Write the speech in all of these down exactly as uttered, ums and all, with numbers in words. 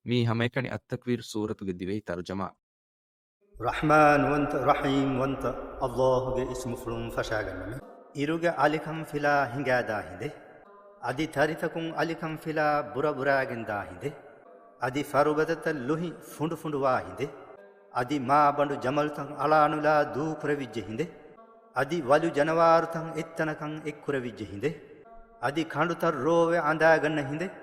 މީ ހަމައެކަނި އައްތަކްވީރު ސޫރަތުގެ ދިވެހި ތަރުޖަމާ. ރަޙްމާންވަންތަ، ރަޙީމްވަންތަ އައްލާހުގެ އިސްމުފުޅުން ފަށާގަންނަމެ. އިރުގެ އަލިކަން ފިލާ ހިނގާދާ ހިނދެއް. އަދި ތަރިތަކުން އަލިކަން ފިލާ ބުރަބުރާގެންދާ ހިނދެއް. އަދި ފަރުބަދަތައް ލުހި ފުނޑުފުނޑުވާ ހިނދެއް. އަދި މާބަނޑު ޖަމަލުތައް އަޅާނުލާ ދޫކުރެވިއްޖެ ހިނދެއް. އަދި ވަލު ޖަނަވާރުތައް އެއްތަނަކަށް އެއްކުރެވިއްޖެ ހިނދެއް. އަދި ކަނޑުތައް ރޯވެ އަނދާގަންނަ ހިނދެއް.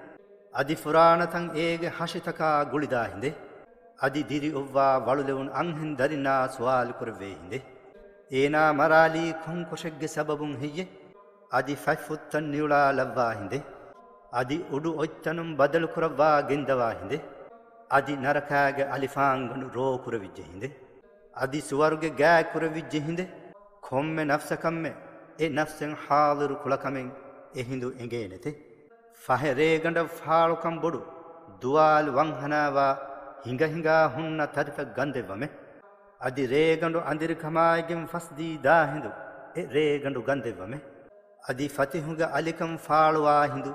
އަދި ފުރާނަތައް އޭގެ ހަށިތަކާ ގުޅިދާ ހިނދެއް. އަދި ދިރިއުއްވާ ވަޅުލެވުނު އަންހެން ދަރިންނާ ސުވާލު ކުރެއްވޭ ހިނދެއް. އޭނާ މަރާލީ ކޮން ކޮށެއްގެ ސަބަބުން ހެއްޔެ؟ އަދި ފަތްފުށްތައް ނިއުޅާ ލައްވާ ހިނދެއް. އަދި އުޑު އޮތްތަނުން ބަދަލު ކުރައްވާ ގެންދަވާ ހިނދެއް. އަދި ނަރަކާގެ އަލިފާންގަނޑު ރޯ ކުރެވިއްޖެ ހިނދެއް. އަދި ސުވަރުގެ ގާތް ކުރެވިއްޖެ ހިނދެއް. ކޮންމެ ނަފްސަކަށްމެ އެ ނަފްސެއް ޙާޟިރު ކުޅަކަމެއް އެ ހިނދު އެނގޭނެތެ. ފަހެ ރޭގަނޑަށް ފާޅުކަން ބޮޑު ދުވާލު ވަންހަނާވާ ހިނގަ ހިނގާ ހުންނަ ތަރިތައް ގަންދެއްވަމެ. އަދި ރޭގަނޑު އަނދިރިކަމާއިގެން ފަސްދީ ދާ ހިނދު އެ ރޭގަނޑު ގަންދެއްވަމެ. އަދި ފަތިހުގެ އަލިކަން ފާޅުވާ ހިނދު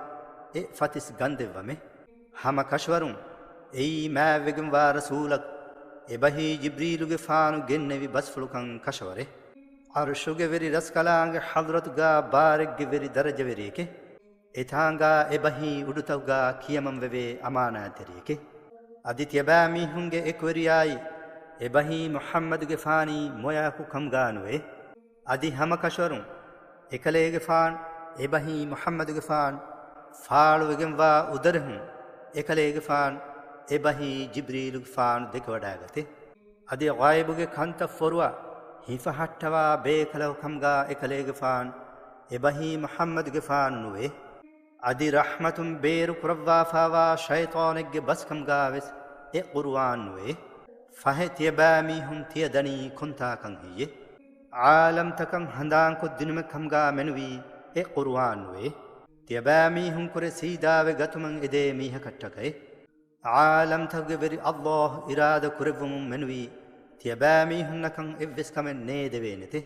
އެ ފަތިސް ގަންދެއްވަމެ. ހަމަ ކަށަވަރުން އެއީ މާތްވެގެންވާ ރަސޫލަކު އެބަހީ ޖިބްރީލުގެފާނު ގެންނެވި ބަސްފުޅުކަން ކަށަވަރެއް. ޢަރުޝުގެ ވެރި ރަސްކަލާނގެ ޙަޟްރަތުގާ ބާރެއްގެ ވެރި ދަރަޖަވެރިއެކެ. އެތާނގާ އެބަހީ އުޑުތަކުގާ ކިޔަމަންވެވޭ އަމާނާތްތެރިއެކެ. އަދި ތިޔަބައިމީހުންގެ އެކުވެރިޔާއީ އެބަހީ މުޙައްމަދުގެފާނީ މޮޔައަކު ކަމުގާ ނުވޭ. އަދި ހަމަކަށަވަރުން އެކަލޭގެފާނު، އެބަހީ މުޙައްމަދުގެފާނު ފާޅުވެގެންވާ އުދަރެހުން އެކަލޭގެފާނު، އެބަހީ ޖިބްރީލުގެފާނު ދެކެވަޑާގަތޭ. އަދި ޣައިބުގެ ކަންތައް ފޮރުވާ ހިފަހައްޓަވާ ބޭކަލަކު ކަމުގާ އެކަލޭގެފާނު، އެބަހީ މުޙައްމަދުގެފާނު ނުވޭ. އަދި ރަޙްމަތުން ބޭރު ކުރައްވާފާވާ ޝައިޠާނެއްގެ ބަސްކަމުގާވެސް އެ ޤުރުއާން ނުވޭ. ފަހެ ތިޔަބައިމީހުން ތިޔަދަނީ ކޮންތާކަން ހެއްޔެ؟ ޢާލަމްތަކަށް ހަނދާންކޮށްދިނުމެއް ކަމުގާ މެނުވީ އެ ޤުރުއާން ނުވޭ. ތިޔަބައިމީހުންކުރެ ސީދާވެ ގަތުމަށް އެދޭ މީހަކަށްޓަކައި. ޢާލަމްތަކުގެ ވެރި އައްލާހު އިރާދަ ކުރެއްވުމުން މެނުވީ ތިޔަބައިމީހުންނަކަށް އެއްވެސް ކަމެއް ނޭދެވޭނެތެ.